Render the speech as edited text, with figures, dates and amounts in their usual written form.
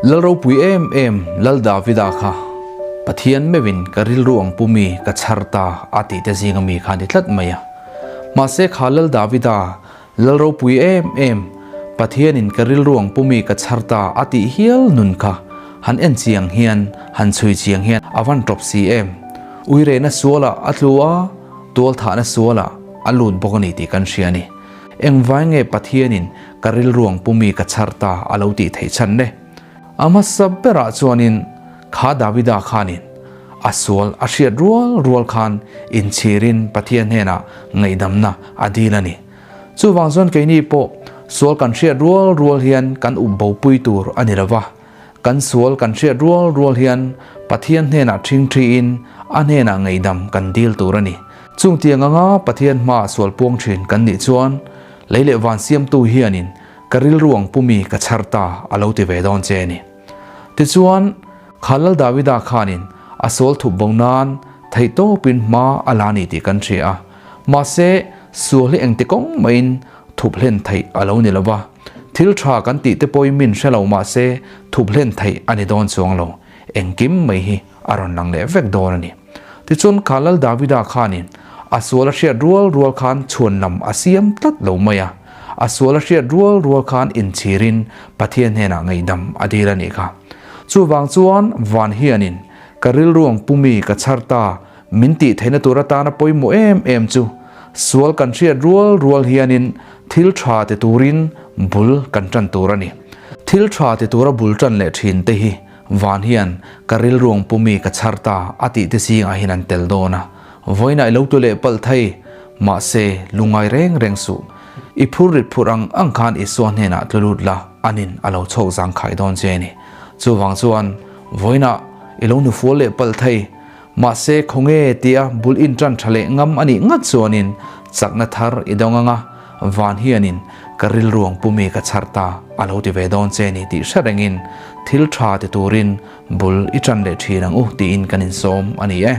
Lal ropui em em Lal Davida kha Pathian meuhin ka rilru ang pu mi ka chhar ta a tih te zinga mi kha a ni tlat mai a. Mahse kha Lal Davida Lal ropui em em Pathianin ka rilru ang pu mi ka chhar ta a tih hial nun kha han en chiang hian han chhui chiang hian a van tawp si em. Uirehna sualah a tlu a, tualthahna sualah a lut bawk a ni tih kan hria a ni. Engvai nge Pathianin ka rilruang pumi ka chhar ta a lo tih theih chhan le? A hmasa berah chuanin kha Davida khanin a sual a hriat rual rual khan inchhirin Pathian hnenah ngaihdamna a dil a ni. Chuvang chuan keini pawh sual kan hriat rual rual hian kan up bopui tur a ni lo va, kan sual kan hriat rual rual hian Pathian hnenah ṭhingṭhiin a hnenah ngaihdam kan dil tur a ni. Chung tiang anga Pathian hmaah sual puang ṭhin kan nih chuan lei leh van siamtu hianin ka rilru ang pumi ka chhar ta a lo ti ve dawn che a ni. Tichuan, Khalal Davida khanin a sual thup bo nan theihtawpin hma a la ni tih kan hria a. Mahse, sual hi engti kawng maiin thup hlen theih a lo ni lo va. Thil tha kan tih te pawhin min hre lo mahse thup hlen theih a ni dawn chuang lo. Engkim mai hi a rawn lang leh vek dawn a ni. Tichuan Khalal Davida khanin a sual a hriat rual rual khan chhuan lam a siam tlat lo mai a, a sual a hriat rual rual khan inchhirin Pathian hnenah ngaihdam a dil a nih kha. Chuvang chuan van hianin ka rilruang pumi ka chhar ta min tih theihna tur atana pawimawh em em chu sual kan hriat rual rual hianin thil tha ti turin bul kan tan tur a ni. Thil tha ti tura bul tan leh thin te hi Van hian ka rilruang pumi ka chhar ta a tih te zingah hian an tel dawn a, vawiinah i lo tu leh palh thei, mahse lungngai reng reng suh. I phur rit phurh ang ang khan Isua hnenah tlu lut la, anin a lo chhawk zang khai dawn che a ni. Chuvang chuan vawiinah i lo hnufual leh palh thei, mahse khawnge tia bul in tan tha leh ngam a nih ngat chuanin chakna thar i dawng ang a, Van hianin ka rilruang pumi ka chhar ta a lo ti ve dawn che ni tih hre rengin thil tha ti turin bul i tan leh thin ang u tiin kan insawm a ni e.